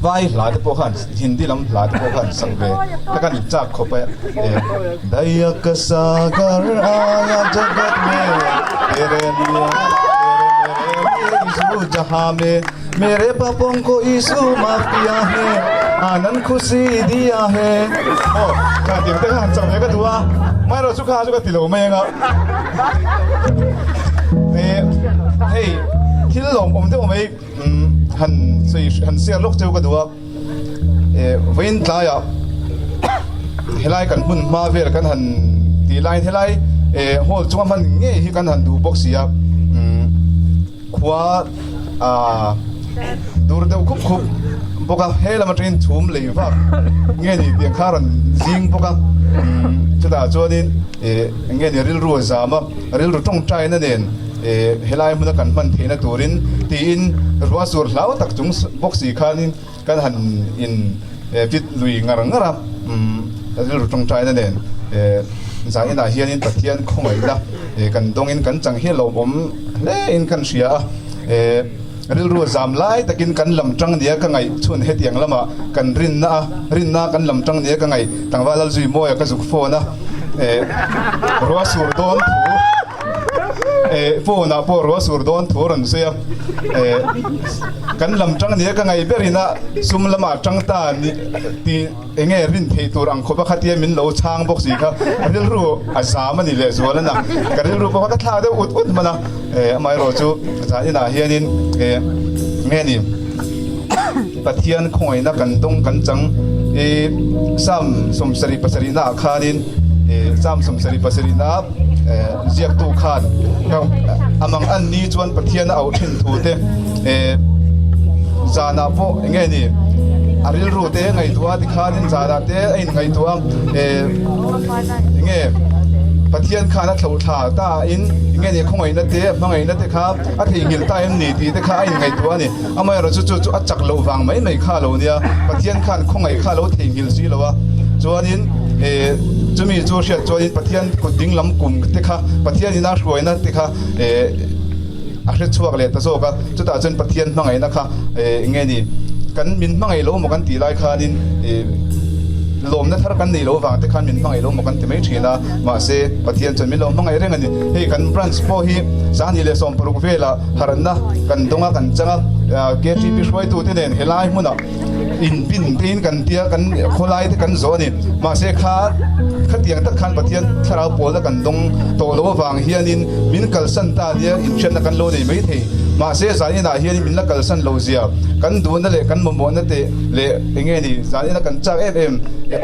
Vai hla te pawh khan Hindi lam hla te pawh khan sak ve ta kan inchak khawp a Daya ka sagar aaya jagat mein tere liye tere mere liye Isu jahan mein mere papon ko Isu maaf kiya hai anand khushi diya hai aw kha tiang te kha han chak ve ka duh a amaherawhchu kha chu ka ti lo mai anga hei thil lawmawm deuh mai. Han sawi han share lawk cheu ka duh a, vawiin tlaiah helai kan hmun hma vel kan han tih laiin helai hall chunga hman ngei hi kan han duh bawk si a, khua ah dur deuh khup khup bawk a, he lam atangin chhum lei vak nge ni tih ang kha a rawn zing bawk a, chutah chuanin eng nge ni rilru a zam a, rilru tawngtaina nen. Helai hmuna kan hman theihna turin tiin ruah sur hlau tak chung bawk si khanin kan han in fit lui ngar ngar a, rilru tawngtaina nen zainah hianin Pathian khawngaihna kan dawngin kan chang hi lawmawm hle in kan hria a, rilru zam lai takin kan lam tang nia ka ngaih chhun hetiang lamah kan rinna a, rinna kan lam tang nia ka ngaih tlangval Lalzuimawia ka zuk phone a, ruah sur dawn thu. Phone ah pawh ruah sur dawn thu a rawn sawi a, kan lam tang nia ka ngaih ber ina sum lamah tang ta tih eng nge rin theih tur ang khawp a khatia min lo chhang bawk si kha rilru a zam a ni leh zual a na, ka rilru pawh kha ka thlak deuh ut ut hman a, amaherawh chu zan inah hianin nge ni Pathian khawngaihna kan dawng kan chang i Psalm 77 naah khanin Psalm 77 na Ziaktu khan a mang an ni chuan Pathian a auh thin thu te zanah pawh eng nge ni a rilru te ngaihtuah a tikhanin zanah te a inngaihtuah a eng nge Pathian khan a thloh thla ta in eng nge ni khawngaihna te hmangaihna te kha a theihnghilh ta em ni tih te kha a inngaihtuah a ni. Amaherawhchu chu chu a chak loh vang mai mai kha lo nia, Pathian khan khawngaih kha lo theihnghilh si lo a, chuanin eh chumi chu hriat chuanin Pathian kut ding lam kum te kha Pathian ina hruaina te kha eh a hre chhuak leh ta zawk a, chutah chuan Pathian hmangaihna kha eh eng nge ni kan min hmangaih lo maw kan tih lai khanin eh lawmna thar kan nei lo vang te khan min hmangaih lo maw kan ti mai thin a, mahse Pathian chuan min lo hmangaih reng a ni. Hei kan branch pawh hi 2016 velah harhna kan dawng a kan chang a KTP hruaitute nen helai hmunah inpin tein kan tia kan khawlai te kan zawh a ni mahse kha khatiang tak khan Pathian thlarau pawlna kan dawng tawh loh avang hianin min kalsan ta nia inhriatna kan lo nei mai thei mahse zaninah hianin min la kalsan lo zia kan duhna leh kan mamawhna te leh enge ni zanina kan chak em em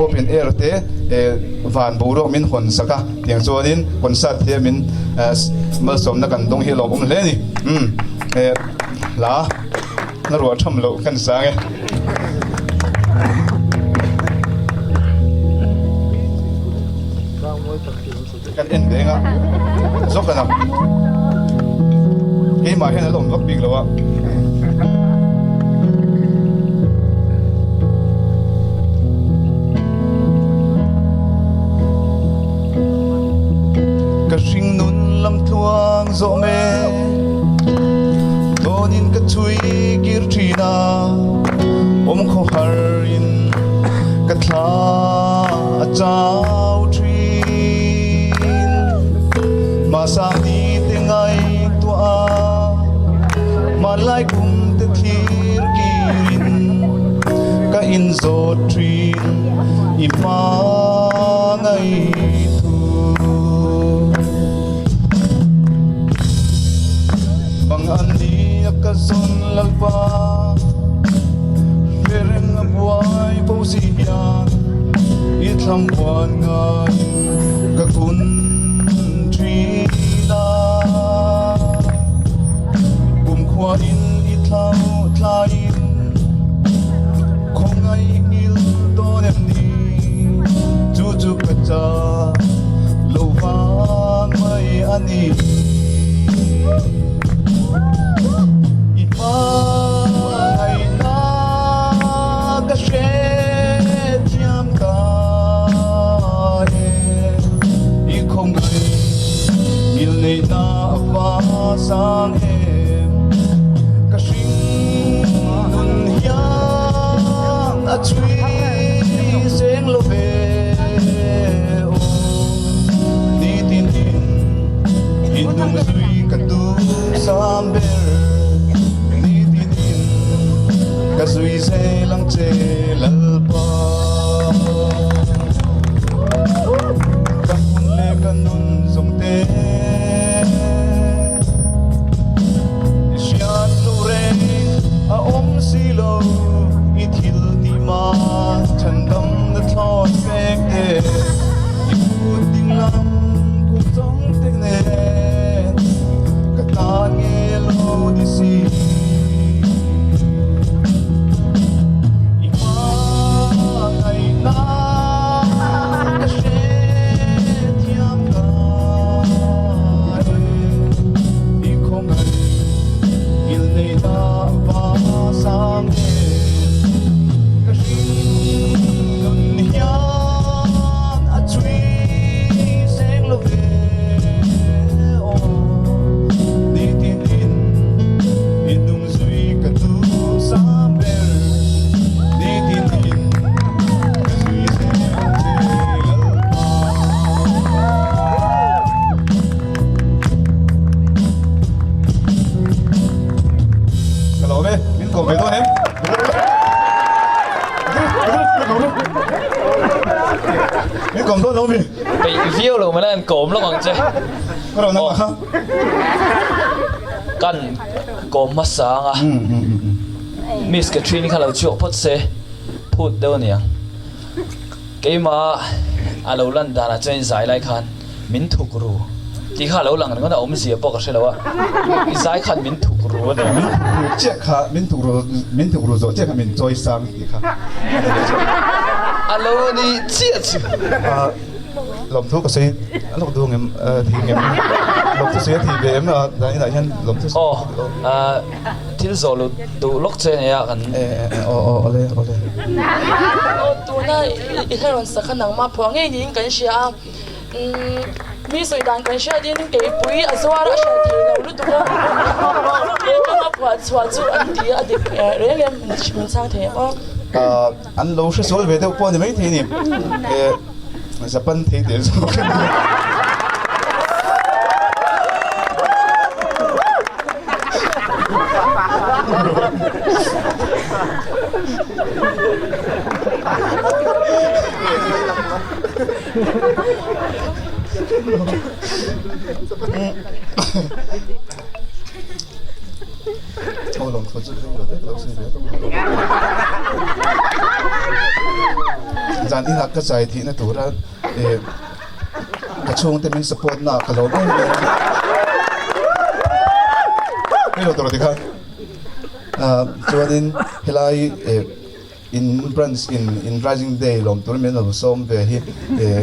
open air te van boruak min hawn sak a. Tiang chuanin concert thiamin malsawmna kan dawng hi a lawmawm hle a ni. Umm hla na ruah tham loh kan sang e. Kan en ve anga zawk a keimah hian a lawm vak bik lo a. Ka hringnun lam tluang zawh mek dawnin ka chhui kir thin a, awm khaw har in ka thla a chau thin. Mahsang ni te ngaihtuah a, hmanlai kum te thlir kirin ka inzawt thin i hma ngaithu. Bang an ni a ka zawn lalpa hre reng a buai bo si hian i thlam buan ngaiin ka kun thin a. Kumkhua in i thlau thlaiin khawngaih ngil dawn em ni? Chu chu ka cha lo vang mai a ni. I hmangaihna ka hrethiam ta e, i khawngaih ngil neihna a va sang em? zui zel ang che Lalpa. Ka hun leh ka nun zawng te i hriat loh reng a awm si lo, i thil tih mah chhandam na thlawt pek te, i kut ding lam kut zawng te nen ka tan nge lo ni si. I hmangaihna ka hrethiam ta e, i khawngaih ngilneih na va sang em. Ka hring nun hian a chhui seng lo ve aw, nitinin i nung zui ka duh sam ber, nitinin ka zui zel ang che Lalpa. Ka lawm e, min kawm ve dawn em? Min kawm dawn lo mi? Peih viau lo mana an kawm lawk ang che. Ka rawn ang kha. Kan kawm hmasa ang a. Miss Catherine kha lo chhuak phawt se phut deuh a niang. Keimah a lo lan danah chuan in zai lai khan min thuk ru tih kha a lo lang ringawt a, awmzia pawh ka hre lo a, i zai khan min thuk ru a ni. Min thuk ru chiah kha, min thuk ru, min thuk ru zawh chiah kha min chawi sang tih kha a ni leh chiah. A lo ni chiah chu. Lawmthu ka sawi a lawk duh ngem thei ngem lawmthu sawi a thei ve em a dan inah hian lawmthu sawi Aw thil zawh lut duh lawk che ania kan Aw aw awle awle. Aw tuna i hla rawn sak kha nangmah phuah ngei niin kan hria a mi sawi dan kan hriat in keipui a zuar a hriat thei lo lutuk a mi atanga phuah chhuah chu an ti a dik reng em min chhang thei em aw. An lo hre sual ve deuh pawh a ni maithei a ni. Japan thei teh zawk a ni. Aw lawm thu chu ring lo deuh lo sin ve tawp lo. Zan inah ka zai thihna tura eh ka chhungte min support na ka lawm em em a. Hei lo tur tikhan chuanin helai eh In branch in in Rising Day lawm tur min lo sawm ve hi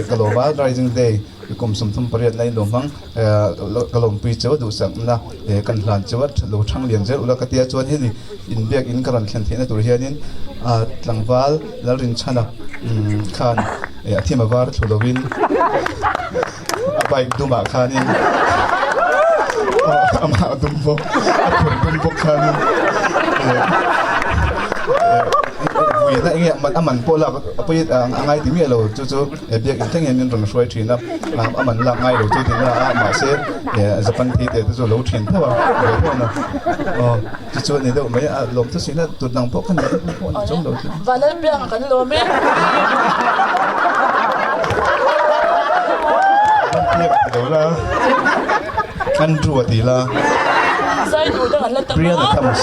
ka lawm a, Rising Day kum 38 na in lo hmang ka lawmpui cheu a duhsakna kan hlan cheu a lo thang lian zel ula ka tia chuan heni in biak in ka rawn thlen theihna tur hianin tlangval Lalrinchhana khan a thim a var thlu lovin a bike dumah khanin amah a dum bawk a phur dum bawk khanin vuina enge a man pawh lak a pawi a ngai ti miah lo chu chu biak in thleng hian min rawn hruai thin a a man lak ngai lo chu ti na a mahse Japan thei te te chu a lo thin tho a ve tho na aw chu chu a ni deuh mai a lawm thu sina tut dang pawh kha ni pawh ni chawng lo chu. Vanlalpianga kan lawm e. Vanlalpianga ti lo la, Andrew a ti la, Zai duh dang an la tam a. Brianna Thomas.